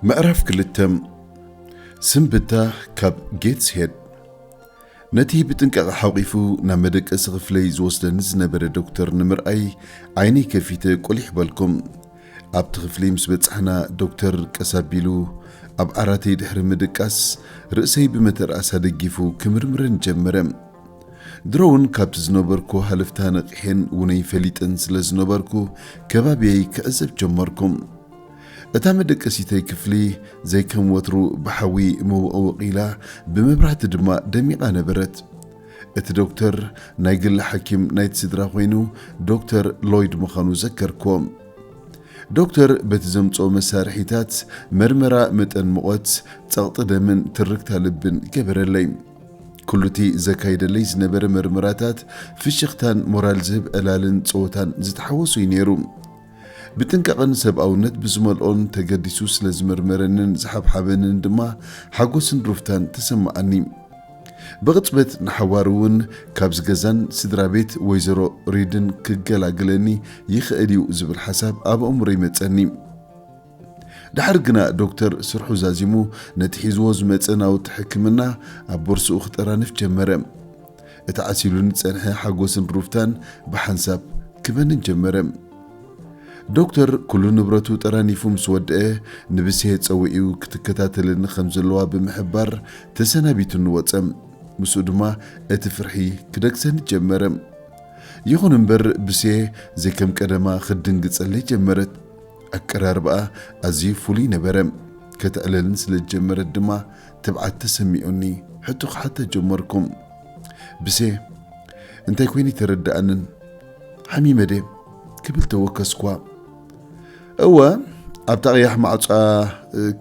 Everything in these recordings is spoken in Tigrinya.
ምዕራፍ ክልተ። ስንብታ ካብ ጌትስ ሄድ። ነቲ ብጥንቃቐ ሓቂፉ ናብ መደቀሲ ክፍለይ ዝወስደኒ ዝነበረ ዶክተር ንምርኣይ ዓይነይ ከፊተ ቁሊሕ በልኩም። ኣብቲ ክፍሊ ምስ በጻሕና፣ ዶክተር ቀስ ኣቢሉ ኣብ ዓራተይ ድሕሪ ምድቃስ፣ ርእሰይ ብመተርኣስ ኣደጊፉ ክምርምረን ጀመረ። ድሮ እውን ካብቲ ዝነበርኩ ሃለፍታ ነቒሐን ውነይ ፈሊጠን ስለ ዝነበርኩ፣ ከባቢየይ ክዕዘብ ጀመርኩ። እታ መደቀሲተይ ክፍሊ ዘይከም ወትሩ ብሓዊ መወቕወቕ ኢላ፣ ብመብራህቲ ድማ ደሚቓ ነበረት። እቲ ዶክተር ናይ ግሊ ሓኪም ናይቲ ስድራ ኮይኑ፣ ዶክተር ሎይድ ምዃኑ ዘከርክዎ። ዶክተር በቲ ዘምጽኦ መሳርሒታት መርመራ መጠን ሙቐት፣ ጸቕጢ ደምን ትርክታ ልብን ገበረለይ። ኩሉቲ ዘካይደለይ ዝነበረ መርመራታት ፍሽኽታን ሞራል ዝህብ ዕላልን ጸወታን ዝተሓወሱ እዩ ነይሩ። ብጥንቃቐን ሰብኣውነት ብዝመልኦን ተገዲሱ ስለ ዝመርመረንን ዝሓብሓበንን ድማ ሓጎስን ሩፍታን ተሰማዓኒ። ብቕጽበት ንሓዋሩ እውን ካብዚ ገዛን ስድራ ቤት ወይዘሮ ሪድን ክገላግለኒ ይኽእል እዩ ዝብል ሓሳብ ኣብ ኣእምሮይ መጸኒ። ድሓር ግና ዶክተር ስርሑ ዛዚሙ ነቲ ሒዝዎ ዝመጸ ናውቲ ሕክምና ኣብ ቦርስኡ ክጠራንፍ ጀመረ። እቲ ዓሲሉኒ ዝጸንሐ ሓጎስን ሩፍታን ብሓንሳብ ክበንን ጀመረ። ዶክተር ኩሉ ንብረቱ ጠራኒፉ ምስ ወደአ፣ ንብሴ ጸዊዑ ክትከታተለኒ ከም ዘለዋ ብምሕባር ተሰናቢቱኒ ወጸ። ምስኡ ድማ እቲ ፍርሒ ክደግሰኒ ጀመረ። ይኹን እምበር ብሴ ዘይከም ቀደማ ክትድንግጸለይ ጀመረት። ኣቀራርባኣ ኣዝዩ ፍሉይ ነበረ። ከተዕለልን ስለ ዝጀመረት ድማ ትብዓት ተሰሚዑኒ ሕቶ ክሓታ ጀመርኩ። ብሴ፣ እንታይ ኮይኑ ኣይተረድኣንን? ሓሚመ ድየ? ክብል ተወከስኳ። እወ፣ ኣብታ ቀያሕ ማዕጾ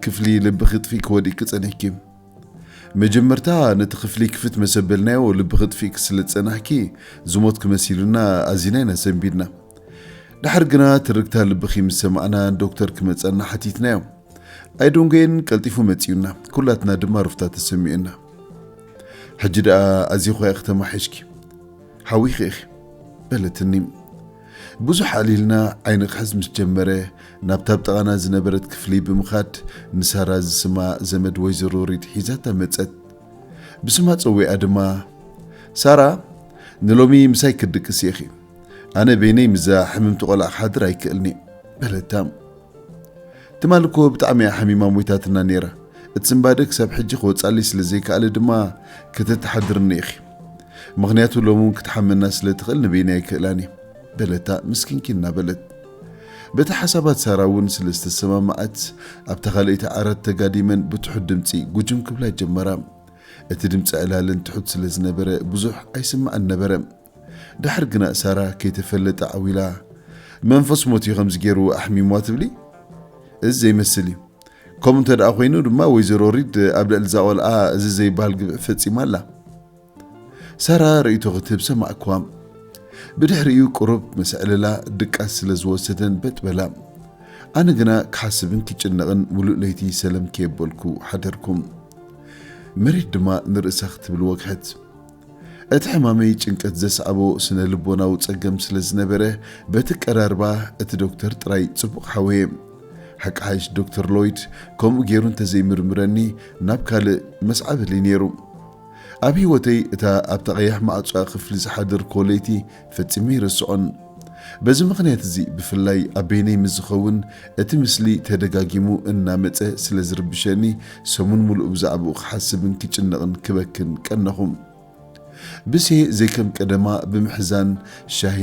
ክፍሊ ልብኺ ጥፊእኪ ወዲቅኪ ጸኒሕኪ። መጀመርታ ነቲ ክፍሊ ክፍት መሰበልናዮ ልብኺ ጥፊእኪ ስለ ዝጸናሕኪ ዝሞትኪ መሲሉና ኣዚና ኢና ሰንቢድና። ድሓር ግና ትርግታ ልብኺ ምስ ሰማዕና ዶክተር ክመጸና ሓቲትናዮ። ኣይደንጎየን ቀልጢፉ መጺኡና፣ ኩላትና ድማ ሩፍታ ተሰሚዑና። ሕጂ ደኣ ኣዚኺ እኺ ተማሒሽኪ፣ ሓዊኺ ኢኺ በለትኒ። ብዙሕ ኣዕሊልና ዓይኒ ክሕዝ ምስ ጀመረ፣ ናብታ ኣብ ጥቓና ዝነበረት ክፍሊ ብምኻድ ንሳራ ዝስማ ዘመድ ወይዘሮ ሪድ ሒዛታ መጸት። ብስማ ጸዊዓ ድማ፣ ሳራ፣ ንሎሚ ምሳይ ክትድቅሲ ኢኺ። ኣነ በይነይ ምስዛ ሕምምቲ ቆልዓ ክሓድር ኣይክእልን'የ በለታ። ትማሊ እኮ ብጣዕሚ እያ ሓሚማ ሞይታትና ነይራ። እቲ ስንባደ ክሳብ ሕጂ ክወጽኣለይ ስለ ዘይከኣለ ድማ ከተተሓድርኒ ኢኺ። ምኽንያቱ ሎሚ እውን ክትሓመና ስለ ትኽእል ንበይነይ ኣይክእላን እየ በለታ ምስኪንኪ እናበለት። በቲ ሓሳባት ሳራ እውን ስለ ዝተሰማማዐት ኣብታ ካልኣይቲ ዓራት ተጋዲመን ብትሑት ድምጺ ጉጅም ክብላ ጀመራ። እቲ ድምጺ ዕላለን ትሑት ስለ ዝነበረ ብዙሕ ኣይስማዕን ነበረ። ድሓር ግና ሳራ ከይተፈለጠ ዓው ኢላ፣ መንፈስ ሞት እዩ ከምዚ ገይሩ ኣሕሚምዋ ትብሊ? እዚ ዘይመስል እዩ። ከምኡ እንተ ደኣ ኮይኑ ድማ ወይዘሮ ሪድ ኣብ ልዕሊ እዛ ቆልዓ እዚ ዘይበሃል ግፍዒ ፈጺማ ኣላ። ሳራ ርእይቶ ክትህብ ሰማዕክዋ። ብድሕሪኡ ቁሩብ ምስ ኣዕለላ ድቃስ ስለ ዝወሰደን በጥ በላ። ኣነ ግና ክሓስብን ክጭነቕን ምሉእ ለይቲ ሰለም ከየበልኩ ሓደርኩ። መሪድ ድማ ንርእሳ ክትብል ወግሐት። እቲ ሕማመይ ጭንቀት ዘስዓቦ ስነ ልቦናዊ ጸገም ስለ ዝነበረ፣ በቲ ቀራርባ እቲ ዶክተር ጥራይ ጽቡቕ ሓወየ። ሓቂ ሓይሽ ዶክተር ሎይድ ከምኡ ገይሩ እንተዘይምርምረኒ ናብ ካልእ መስዓበሊ ነይሩ። ኣብ ህይወተይ እታ ኣብታ ቀያሕ ማዕጾኣ ክፍሊ ዝሓደርክዎ ለይቲ ፈጺመ ይርስዖን። በዚ ምኽንያት እዚ ብፍላይ ኣብ በይነይ ምስ ዝኸውን እቲ ምስሊ ተደጋጊሙ እናመጸ ስለ ዝርብሸኒ ሰሙን ምሉእ ብዛዕባኡ ክሓስብን ክጭነቕን ክበክን ቀነኹ። ብሴ ዘይከም ቀደማ ብምሕዛን ሻሂ፣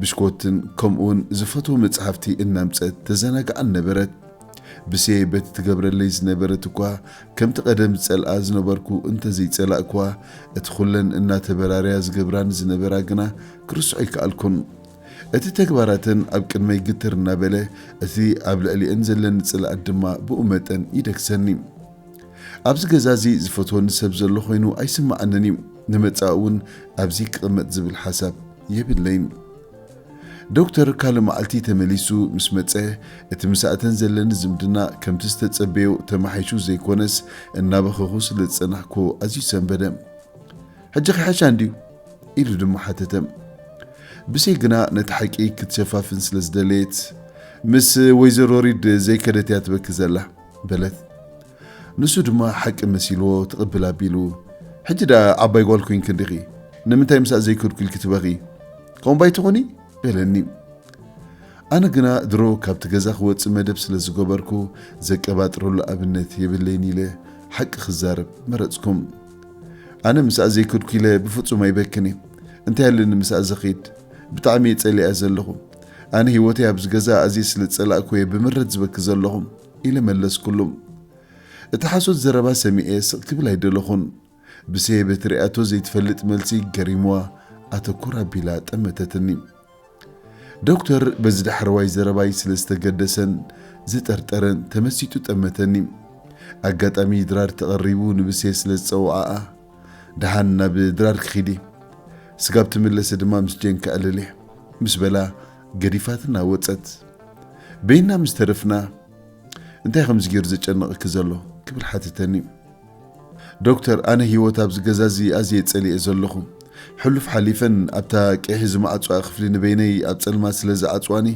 ብሽኮትን ከምኡውን ዝፈትዎ መጽሓፍቲ እናምጸት ተዘናግዓን ነበረት። ብሴ በቲ ትገብረለይ ዝነበረት እኳ ከምቲ ቀደም ዝጸልኣ ዝነበርኩ እንተዘይጸላእክዋ፣ እቲ ኩለን እናተበራረያ ዝገብራኒ ዝነበራ ግና ክርስዖ ኣይከኣልኩን። እቲ ተግባራተን ኣብ ቅድመይ ግትር እናበለ፣ እቲ ኣብ ልዕሊአን ዘለኒ ጽልኣት ድማ ብኡ መጠን ይደግሰኒ። ኣብዚ ገዛ እዚ ዝፈትወኒ ሰብ ዘሎ ኮይኑ ኣይስምዓንን እዩ። ንመጻኢ እውን ኣብዚ ክቕመጥ ዝብል ሓሳብ የብለይን። ዶክተር ካልእ መዓልቲ ተመሊሱ ምስ መጸ፣ እቲ ምሳእተን ዘለኒ ዝምድና ከምቲ ዝተጸበዮ ተማሓይሹ ዘይኮነስ፣ እናበኸኹ ስለ ዝጸናሕኩ ኣዝዩ ሰንበደ። "ሕጂ ከይሓሻ እንድዩ?" ኢሉ ድማ ሓተተ። ብሴ ግና ነቲ ሓቂ ክትሸፋፍን ስለ ዝደለየት፣ "ምስ ወይዘሮ ሪድ ዘይከደት እያ ትበኪ ዘላ። በለት። ንሱ ድማ ሓቂ መሲልዎ ትቕብል ኣቢሉ፣ ሕጂ ደኣ ዓባይ ጓል ኮይንኪ እንዲኺ፣ ንምንታይ ምስኣ ዘይከድኩ ኢልኪ ትበኺ? ከምኡ ባይ ትኾኒ? በለኒ። ኣነ ግና ድሮ ካብቲ ገዛ ክወጽእ መደብ ስለ ዝገበርኩ፣ ዘቀባጥረሉ ኣብነት የብለይን ኢለ ሓቂ ክዛረብ መረጽኩም። ኣነ ምስኣ ዘይከድኩ ኢለ ብፍጹም ኣይበክን እየ። እንታይ ኣለኒ ምስኣ ዝኸይድ? ብጣዕሚ እየ ጸሊኣ ዘለኹ። ኣነ ህይወተይ ኣብዚ ገዛ ኣዝየ ስለ ዝጸላእኩ እየ ብምረት ዝበኪ ዘለኹ፣ ኢለ መለስኩሉ። እቲ ሓሶት ዘረባ ሰሚዐ ስቕ ክብል ኣይደለኹን። ብሴ በቲ ርእያቶ ዘይትፈልጥ መልሲ ገሪምዋ ኣተኩር ኣቢላ ጠመተትኒ። ዶክተር በዚ ዳሕረዋይ ዘረባይ ስለ ዝተገደሰን ዝጠርጠረን ተመሲጡ ጠመተኒ። ኣጋጣሚ ድራር ተቐሪቡ ንብሴ ስለ ዝጸውዓኣ፣ "ደሓን ናብ ድራር ክኺዲ፣ ስጋብ ትምለሰ ድማ ምስ ጀን ከዕልል እየ" ምስ በላ ገዲፋትና ወጸት። በይና ምስ ተረፍና፣ "እንታይ ከምዚ ገይሩ ዘጨንቐኪ ዘሎ?" ክብል ሓተተኒ። "ዶክተር፣ ኣነ ህይወት ኣብዚ ገዛ እዚ ኣዝየ ጸሊኤ ዘለኹ። ሕሉፍ ሓሊፈን ኣብታ ቀይሒ ዝመዓጽዋ ክፍሊ ንበይነይ ኣብ ጸልማት ስለ ዝዓጽዋኒ፣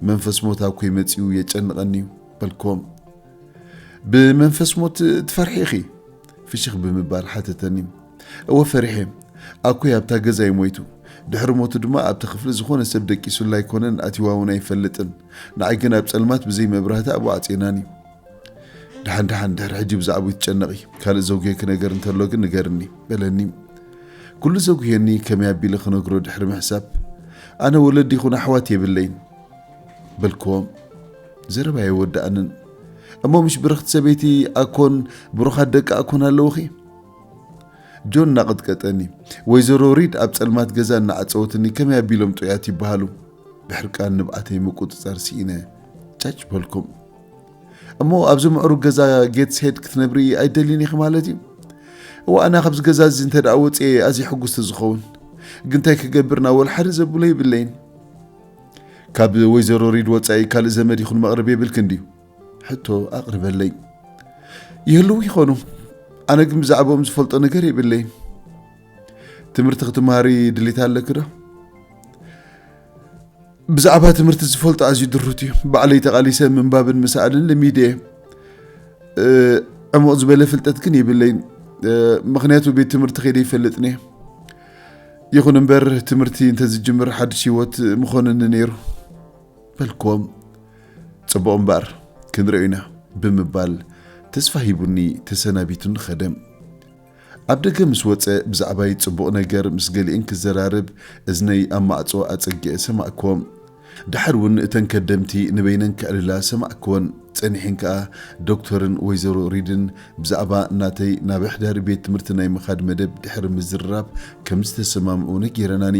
መንፈስ ሞት ኣብ ኮይ መጺኡ የጨንቐኒ እዩ" በልክዎም። "ብመንፈስ ሞት ትፈርሒ ኢኺ?" ፍሽኽ ብምባል ሓተተኒ። "እወ ፈሪሐ። ኣኮይ ኣብታ ገዛ እዩ ሞይቱ። ድሕሪ ሞቱ ድማ ኣብቲ ክፍሊ ዝኾነ ሰብ ደቂሱላ ኣይኮነን ኣትይዋ እውን ኣይፈልጥን። ንዓይ ግን ኣብ ጸልማት ብዘይ መብራህቲ ኣብኡ ዓጽየናኒ። ደሓን ደሓን ድሕሪ ሕጂ ብዛዕባኡ ትጨነቒ። ካልእ ዘጉየኪ ነገር እንተሎ ግን ንገርኒ" በለኒ። ኩሉ ዘጉየኒ ከመይ ኣቢለ ክነግሮ ድሕሪ ምሕሳብ፣ "ኣነ ወለዲ ይኹን ኣሕዋት የብለይን" በልክዎም። ዘረባይ ኣይወዳእንን። "እሞ ምሽ ብርኽቲ ሰበይቲ ኣኮን ብሩኻት ደቂ ኣኮን ኣለውኺ?" ጆን እናቐጥቀጠኒ፣ "ወይዘሮ ሪድ ኣብ ጸልማት ገዛ እናዓጸወትኒ ከመይ ኣቢሎም ጥዑያት ይበሃሉ?" ብሕርቃን ንብዓተይ ምቁጽጻር ስኢነ ጫጭ በልኩም። "እሞ ኣብዚ ምዕሩግ ገዛ ጌትስ ሄድ ክትነብሪ ኣይደልይን ኢኺ ማለት እዩ?" "እዋ ኣና ካብዚ ገዛ እዚ እንተ ደኣ ወጽኤ ኣዝየ ሕጉስቲ ዝኸውን። ግን እንታይ ክገብር ናብ ወላ ሓደ ዘብሎ የብለይን። ካብ ወይዘሮ ሪድ ወጻኢ ካልእ ዘመድ ይኹን መቕረብ የብልክን ድዩ?" ሕቶ ኣቕርበለይ። "ይህልዉ ይኾኑ፣ ኣነ ግን ብዛዕባኦም ዝፈልጦ ነገር የብለይን። ትምህርቲ ክትመሃሪ ድሌት ኣለኪ ዶ?" "ብዛዕባ ትምህርቲ ዝፈልጦ ኣዝዩ ድሩት እዩ። ባዕለይ ተቓሊሰ ምንባብን ምስኣልን ለሚደ እየ። እ፣ ዕሙቕ ዝበለ ፍልጠት ግን የብለይን። እ፣ ምኽንያቱ ቤት ትምህርቲ ከይደ ይፈልጥን እየ። ይኹን እምበር ትምህርቲ እንተዝጅምር ሓድሽ ህይወት ምኾነኒ ነይሩ" በልክዎም። "ጽቡቕ እምበኣር ክንሪኦ ኢና" ብምባል ተስፋ ሂቡኒ ተሰናቢቱኒ ኸደ። ኣብ ደገ ምስ ወጸ ብዛዕባይ ጽቡቕ ነገር ምስ ገሊኤን ክዘራረብ እዝነይ ኣብ ማዕጾ ኣጸጊዐ ሰማዕክዎ። ደሓር እውን እተን ከደምቲ ንበይነን ክዕልላ ሰማዕክወን። ጸኒሐን ከኣ ዶክተርን ወይዘሮ ሪድን ብዛዕባ ናተይ ናብ ኣሕዳሪ ቤት ትምህርቲ ናይ ምኻድ መደብ ድሕሪ ምዝርራብ ከም ዝተሰማምዑ ነጊረናኒ።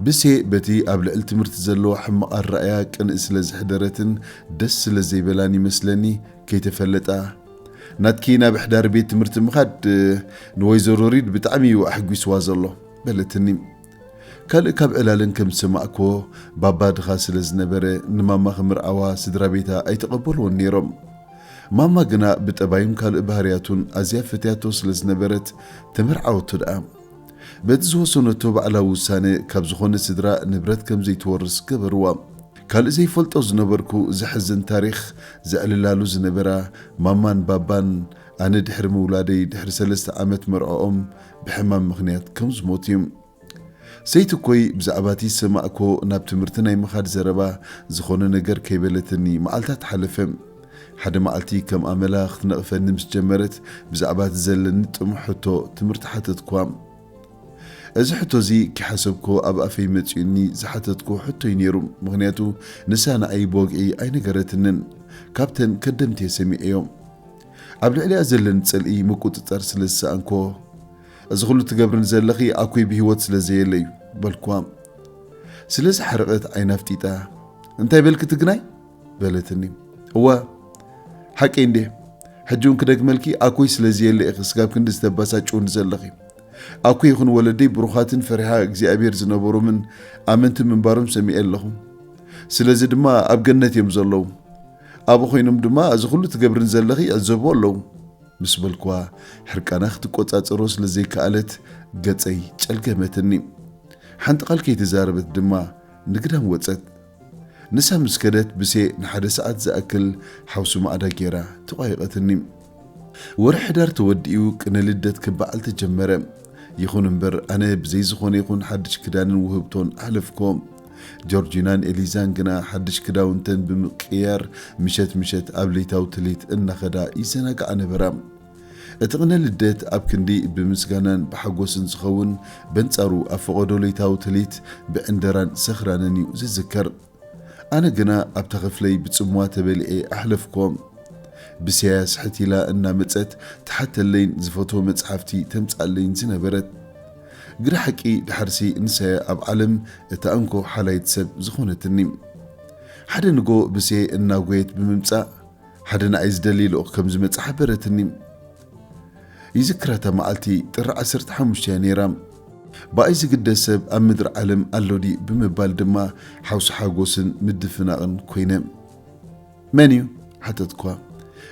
ብሴ በቲ ኣብ ልዕሊ ትምህርቲ ዘለዎ ሕማቕ ኣረኣእያ ቅንኢ ስለ ዘሕደረትን ደስ ስለ ዘይበላን ይመስለኒ ከይተፈለጣ፣ "ናትኪ ናብ ኣሕዳሪ ቤት ትምህርቲ ምኻድ ንወይዘሮ ሪድ ብጣዕሚ እዩ ኣሕጒስዋ ዘሎ" በለትኒ። ካልእ ካብ ዕላለን ከም ዝሰማዕክዎ፣ ባባ ድኻ ስለ ዝነበረ ንማማ ክምርዓዋ ስድራ ቤታ ኣይተቐበልዎን ነይሮም። ማማ ግና ብጠባዩን ካልእ ባህርያቱን ኣዝያ ፈትያቶ ስለ ዝነበረት ተመርዓወቶ ደኣ። በቲ ዝወሰነቶ ባዕላዊ ውሳነ ካብ ዝኾነ ስድራ ንብረት ከም ዘይትወርስ ገበርዋ። ካልእ ዘይፈልጦ ዝነበርኩ ዘሕዝን ታሪኽ ዘዕልላሉ ዝነበራ ማማን ባባን ኣነ ድሕሪ ምውላደይ ድሕሪ ሰለስተ ዓመት መርዓኦም ብሕማም ምኽንያት ከም ዝሞቱ እዩ። ሰይቲ ኮይ ብዛዕባ እቲ ዝሰማዕኮ ናብ ትምህርቲ ናይ ምኻድ ዘረባ ዝኾነ ነገር ከይበለትኒ መዓልታት ሓለፈ። ሓደ መዓልቲ ከም ኣመላ ክትነቕፈኒ ምስ ጀመረት ብዛዕባ እቲ ዘለኒ ጥሙሕ ሕቶ ትምህርቲ ሓተትኳ። እዚ ሕቶ እዚ ከይሓሰብኮ ኣብ ኣፈይ መጺኡኒ ዝሓተትኮ ሕቶ እዩ ነይሩ፣ ምኽንያቱ ንሳ ንዓይ ብወግዒ ኣይነገረትንን። ካብተን ከደምቲ እየ ሰሚዐዮ። ኣብ ልዕሊኣ ዘለኒ ጽልኢ ምቁጽጻር ስለ ዝሰኣንኮ፣ "እዚ ኩሉ ትገብርኒ ዘለኺ ኣኮይ ብህይወት ስለ ዘየለ እዩ" በልኳ። ስለ ዝሓረቐት ዓይና ኣፍጢጣ፣ "እንታይ በልኪ ትግናይ?" በለትኒ። "እዋ፣ ሓቀይ እንዴ? ሕጂ እውን ክደግመልኪ፣ ኣኮይ ስለ ዘየለ ኢኺ ስጋብ ክንዲ ዝተባሳጭውኒ ዘለኺ። ኣኮይ ይኹን ወለደይ ብሩኻትን ፈሪሃ እግዚኣብሔር ዝነበሮምን ኣመንቲ ምንባሮም ሰሚዐ ኣለኹ። ስለዚ ድማ ኣብ ገነት እዮም ዘለዉ። ኣብኡ ኮይኖም ድማ እዚ ኩሉ ትገብርኒ ዘለኺ ይዕዘብዎ ኣለዉ" ምስ በልኩዋ፣ ሕርቃና ክትቆጻጸሮ ስለ ዘይከኣለት ገጸይ ጨልገመትኒ። ሓንቲ ቃል ከይተዛረበት ድማ ንግዳም ወጸት። ንሳ ምስ ከደት ብሴ ንሓደ ሰዓት ዝኣክል ሓውሲ ማዕዳ ገይራ ተቋይቐትኒ። ወርሒ ሕዳር ተወዲኡ ቅነ ልደት ክበዓል ተጀመረ። ይኹን እምበር ኣነ ብዘይ ዝኾነ ይኹን ሓድሽ ክዳንን ውህብቶን ኣሕለፍኮ። ጆርጂናን ኤሊዛን ግና ሓድሽ ክዳውንተን ብምቅያር ምሸት ምሸት ኣብ ለይታዊ ትልሂት እናኸዳ ይዘናግዓ ነበራ። እቲ ቅነ ልደት ኣብ ክንዲ ብምስጋናን ብሓጎስን ዝኸውን በንጻሩ ኣብ ፈቐዶ ለይታዊ ትልሂት ብዕንደራን ሰኽራንን እዩ ዝዝከር። ኣነ ግና ኣብታ ክፍለይ ብጽምዋ ተበሊዐ ኣሕለፍኮ። ብሰያ ስሕት ኢላ እናመጸት ትሓተለይን ዝፈትዎ መጽሓፍቲ ተምጻለይን ዝነበረት። ግዳ ሓቂ ድሓርሲ ንሳያ ኣብ ዓለም እታ እንኮ ሓላይት ሰብ ዝኾነትኒ። ሓደ ንጎ ብሴ እናጎየት ብምምጻእ ሓደ ንዓይ ዝደሊ ልኡኽ ከም ዝመጽእ ሓበረትኒ። ይዝክራታ መዓልቲ ጥሪ ዓሰርተ ሓሙሽተ እያ ነይራ። ብኣይ ዝግደስ ሰብ ኣብ ምድሪ ዓለም ኣሎ ድዩ ብምባል ድማ ሓውሲ ሓጎስን ምድፍናቕን ኮይነ። መን እዩ ሓተትኳ።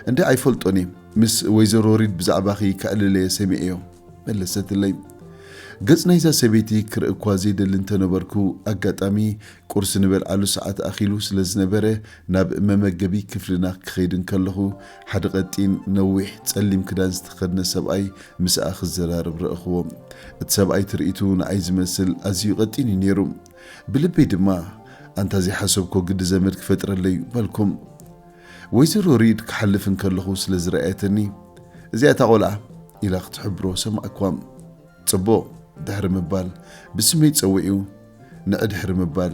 እንደ ኣይፈልጦን እየ፣ ምስ ወይዘሮ ሪድ ብዛዕባኺ ከዕልለየ ሰሚዐዮ መለሰትለይ። ገጽ ናይዛ ሰበይቲ ክርኢ እኳ ዘይደሊ እንተነበርኩ ኣጋጣሚ ቁርሲ ንበልዓሉ ሰዓት ኣኺሉ ስለ ዝነበረ ናብ መመገቢ ክፍልና ክኸይድ እንከለኹ ሓደ ቀጢን ነዊሕ ጸሊም ክዳን ዝተኸድነ ሰብኣይ ምስኣ ክዘራረብ ረእኽዎ። እቲ ሰብኣይ ትርኢቱ ንዓይ ዝመስል ኣዝዩ ቀጢን እዩ ነይሩ። ብልበይ ድማ ኣንታ ዘይሓሰብኮ ግዲ ዘመድ ክፈጥረለይ በልኩም። ወይዘሮ ሪድ ክሓልፍ እንከለኹ ስለ ዝረኣየትኒ እዚኣ እታ ቆልዓ ኢላ ክትሕብሮ ሰማዕኳ። ጽቡቕ ድሕሪ ምባል ብስመይ ጸዊዑ ንዒ ድሕሪ ምባል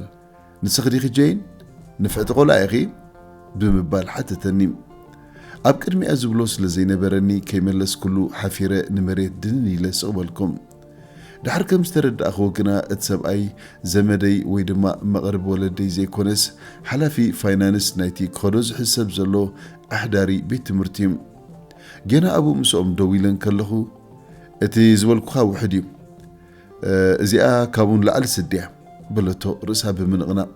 ንስኺ ዲኺ ጀይን? ንፍዕቲ ቆልዓ ኢኺ? ብምባል ሓተተኒ። ኣብ ቅድሚኣ ዝብሎ ስለ ዘይነበረኒ ከይመለስኩሉ ሓፊረ ንመሬት ድንን ኢለ ስቕ በልኩም። ድሓር ከም ዝተረዳእኽዎ ግና እቲ ሰብኣይ ዘመደይ ወይ ድማ መቕርብ ወለደይ ዘይኮነስ ሓላፊ ፋይናንስ ናይቲ ክኸዶ ዝሕሰብ ዘሎ ኣሕዳሪ ቤት ትምህርቲ እዩ። ጌና ኣብኡ ምስኦም ደው ኢለ እንከለኹ እቲ ዝበልኩኻ ውሕድ እዩ፣ እዚኣ ካብኡ ንላዕሊ ስድያ በለቶ ርእሳ ብምንቕናቕ።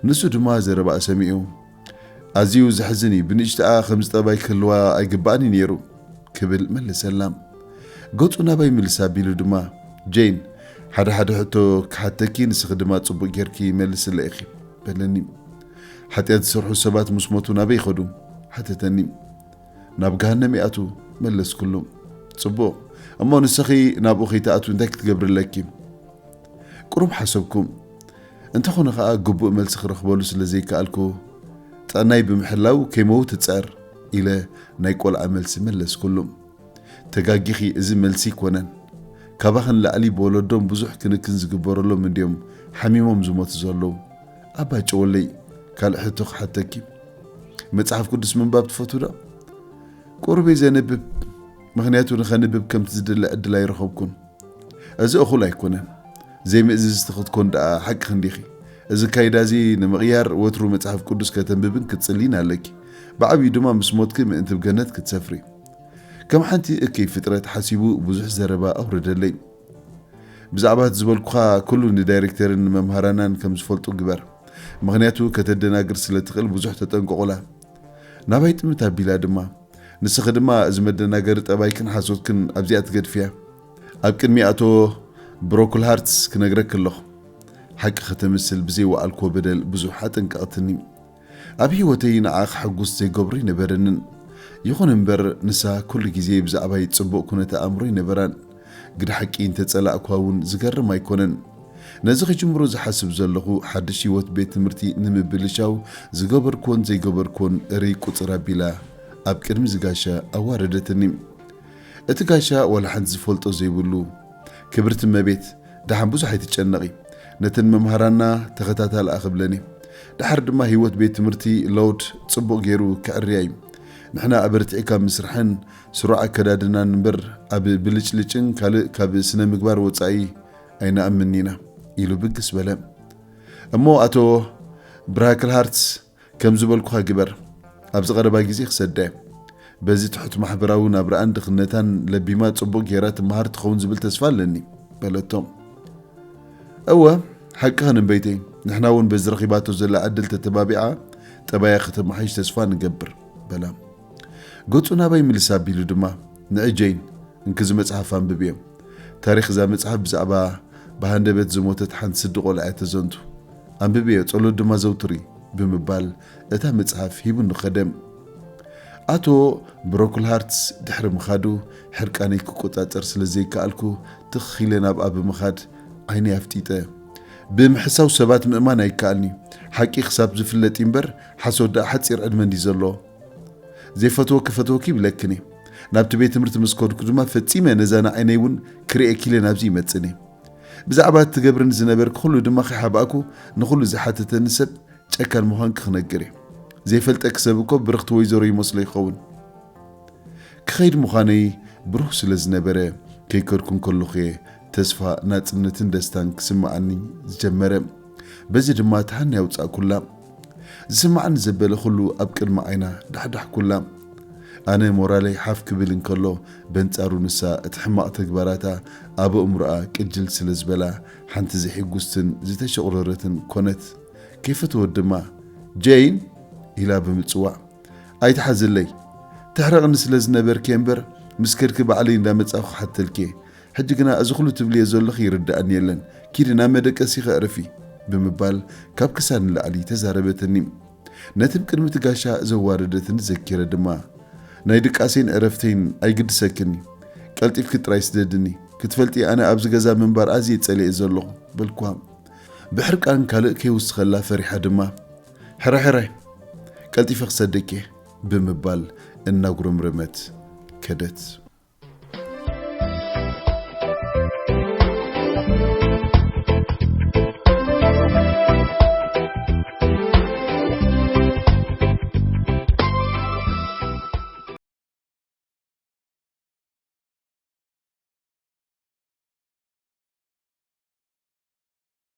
ንሱ ድማ ዘረባኣ ሰሚዑ ኣዝዩ ዘሕዝን እዩ፣ ብንእሽተኣ ከምዚ ጠባይ ክህልዋ ኣይግባእን እዩ ነይሩ ክብል መለሰላ። ገጹ ናባይ ምልስ ኣቢሉ ድማ ጄን ሓደ ሓደ ሕቶ ክሓተኪ ንስኺ ድማ ጽቡቕ ጌርኪ መልስለ ኢኺ በለኒ። ሓጢኣት ዝሰርሑ ሰባት ምስ ሞቱ ናበይ ይኸዱ ሓተተኒ። ናብ ገሃነም ይኣትዉ መለስኩሉ። ጽቡቕ እሞ ንስኺ ናብኡ ከይትኣትዊ እንታይ ክትገብሪ ኣለኪ? ቁሩብ ሓሰብኩ። እንተኾነ ኸኣ ግቡእ መልሲ ክረኽበሉ ስለ ዘይከኣልኩ ጥዕናይ ብምሕላው ከይመውት እጽዕር ኢለ ናይ ቆልዓ መልሲ መለስኩሉ። ተጋጊኺ፣ እዚ መልሲ ኣይኮነን። ካባኺ ንላዕሊ ብወለዶም ብዙሕ ክንክን ዝግበረሎም እንድዮም ሓሚሞም ዝሞቱ ዘለዉ። ኣባ ጨወለይ፣ ካልእ ሕቶ ክሓተኪ። መጽሓፍ ቅዱስ ምንባብ ትፈትዉ ዶ? ቁሩብ እየ ዘንብብ፣ ምኽንያቱ ንኸንብብ ከምቲ ዝድለ ዕድል ኣይረኸብኩን። እዚ እኹል ኣይኮነን። ዘይምእዝዝቲ ክትኮን ደኣ ሓቅኺ እንዲኺ። እዚ ኣካይዳ እዚ ንምቕያር ወትሩ መጽሓፍ ቅዱስ ከተንብብን ክትጽልይን ኣለኪ። ብዓብዩ ድማ ምስ ሞትኪ ምእንቲ ብገነት ክትሰፍሪ። ከም ሓንቲ እከይ ፍጥረት ሓሲቡ ብዙሕ ዘረባ ኣውረደለይ። ብዛዕባ እቲ ዝበልኩኻ ኩሉ ንዳይሬክተርን ንመምሃራናን ከም ዝፈልጡ ግበር። ምኽንያቱ ከተደናግር ስለ ትኽእል ብዙሕ ተጠንቀቑላ። ናባይ ጥምት ኣቢላ ድማ ንስኺ ድማ እዚ መደናገሪ ጠባይክን ሓሶትክን ኣብዚኣ ትገድፍያ። ኣብ ቅድሚ ኣቶ ብሮክልሃርትስ ክነግረኪ ኣለኹ። ሓቂ ከተምስል ብዘይወዓልክዎ በደል ብዙሕ ኣጠንቀቕትኒ። ኣብ ህይወተይ ንዓ ከሐጉስ ዘይገብሮ ኣይነበረንን። ይኹን እምበር ንሳ ኩሉ ግዜ ብዛዕባይ ጽቡቕ ኩነተ ኣእምሮ ኣይነበራን። ግደ ሓቂ እንተጸላእኳ እውን ዝገርም ኣይኮነን። ነዚ ክጅምሮ ዝሓስብ ዘለኹ ሓድሽ ህይወት ቤት ትምህርቲ ንምብልሻው ዝገበርክዎን ዘይገበርክዎን እርይ ቁጽር ኣቢላ ኣብ ቅድሚ ዝጋሻ ኣዋረደትኒ። እቲ ጋሻ ዋላ ሓንቲ ዝፈልጦ ዘይብሉ፣ ክብርቲ እመቤት፣ ደሓን ብዙሕ ኣይትጨነቒ። ነተን መምሃራና ተኸታታልኣ ክብለን እየ። ደሓር ድማ ህይወት ቤት ትምህርቲ ሎውድ ጽቡቕ ገይሩ ክዕርያ እዩ። ንሕና ኣበርቲዕካ ምስርሐን ስሩዕ ኣከዳድናን እምበር ኣብ ብልጭልጭን ካልእ ካብ ስነ ምግባር ወጻኢ ኣይንኣምን ኢና ኢሉ ብግስ በለ። እሞ ኣቶ ብራክልሃርትስ ከም ዝበልኩኻ ግበር። ኣብዚ ቀረባ ግዜ ክሰዳ እየ። በዚ ትሑት ማሕበራዊ ናብራኣን ድኽነታን ለቢማ ጽቡቕ ጌራ ትመሃር ትኸውን ዝብል ተስፋ ኣለኒ በለቶ። እወ ሓቅኽን እምበይተይ፣ ንሕና እውን በዚ ረኺባቶ ዘላ ዕድል ተተባቢዓ ጠባያ ከተመሓይሽ ተስፋ ንገብር በላ። ገጹ ናባይ ምልስ ኣቢሉ ድማ ንዒ ጄን እንኪ እዚ መጽሓፍ ኣንብብዮ። ታሪኽ እዛ መጽሓፍ ብዛዕባ ብሃንደበት ዝሞተት ሓንቲ ስዲ ቆልዓ እያ ተዘንቱ። ኣንብብዮ፣ ጸሎት ድማ ዘውትሪ ብምባል እታ መጽሓፍ ሂቡኒ ኸደ። ኣቶ ብሮክልሃርትስ ድሕሪ ምኻዱ፣ ሕርቃነይ ክቆጻጸር ስለ ዘይከኣልኩ፣ ትኽ ኢለ ናብኣ ብምኻድ ዓይነይ ኣፍጢጠ። ብምሕሳው ሰባት ምእማን ኣይከኣልኒ። ሓቂ ክሳብ ዝፍለጥ እምበር፣ ሓሶት ደኣ ሓጺር ዕድመ እንዲ ዘሎ። ዘይፈትወኪ ፈትወኪ ይብለክን እየ። ናብቲ ቤት ትምህርቲ ምስ ከድኩ ድማ ፈጺመ ነዛ ንዓይነይ እውን ክርእየኪ ኢለ ናብዚ ይመጽን እየ። ብዛዕባ እትገብርኒ ዝነበርኪ ኩሉ ድማ ከይሓባእኩ ንኹሉ ዝሓተተኒ ሰብ ጨካን ምዃንኪ ክነግር እየ። ዘይፈልጠኪ ሰብ እኮ ብርኽቲ ወይዘሮ ይመስሎ ይኸውን። ክኸይድ ምዃነይ ብሩህ ስለ ዝነበረ ከይከድኩ እንከለኹ እየ ተስፋ ናጽነትን ደስታን ክስምዓኒ ዝጀመረ። በዚ ድማ ተሃንያ ኣውጻእኩላ። ዝስምዓኒ ዘበለ ኩሉ ኣብ ቅድሚ ዓይና ዳሕዳሕኩላ። ኣነ ሞራለይ ሓፍ ክብል እንከሎ፣ በንጻሩ ንሳ እቲ ሕማቕ ተግባራታ ኣብ ኣእምሮኣ ቅጅል ስለ ዝበላ፣ ሓንቲ ዘይሕጉስትን ዝተሸቑረረትን ኮነት። ከይፈተወት ድማ፣ "ጀይን?" ኢላ ብምጽዋዕ፣ "ኣይትሓዝለይ። ተሕርቕኒ ስለ ዝነበርኪ እምበር፣ ምስ ከድኪ ባዕለይ እንዳመጻኹ ክሓተልኪ እየ። ሕጂ ግና እዚ ኩሉ ትብልዮ ዘለኺ ይርድኣኒ የለን። ኪዲ ናብ መደቀሲኺ ኣዕርፊ" ብምባል ካብ ክሳድ ንላዕሊ ተዛረበትኒ። ነቲ ብቅድሚ እቲ ጋሻ ዘዋረደትኒ ዘኪረ ድማ፣ "ናይ ድቃሴን ዕረፍተይን ኣይግድሰክኒ። ቀልጢፍኪ ጥራይ ስደድኒ። ክትፈልጢ ኣነ ኣብዚ ገዛ ምንባር ኣዝየ ጸሊኤ ዘለኹ" በልኳ። ብሕርቃን ካልእ ከይውስኸላ ፈሪሓ ድማ፣ "ሕራይ ሕራይ፣ ቀልጢፈ ክሰደኪ" ብምባል እናጉረምረመት ከደት።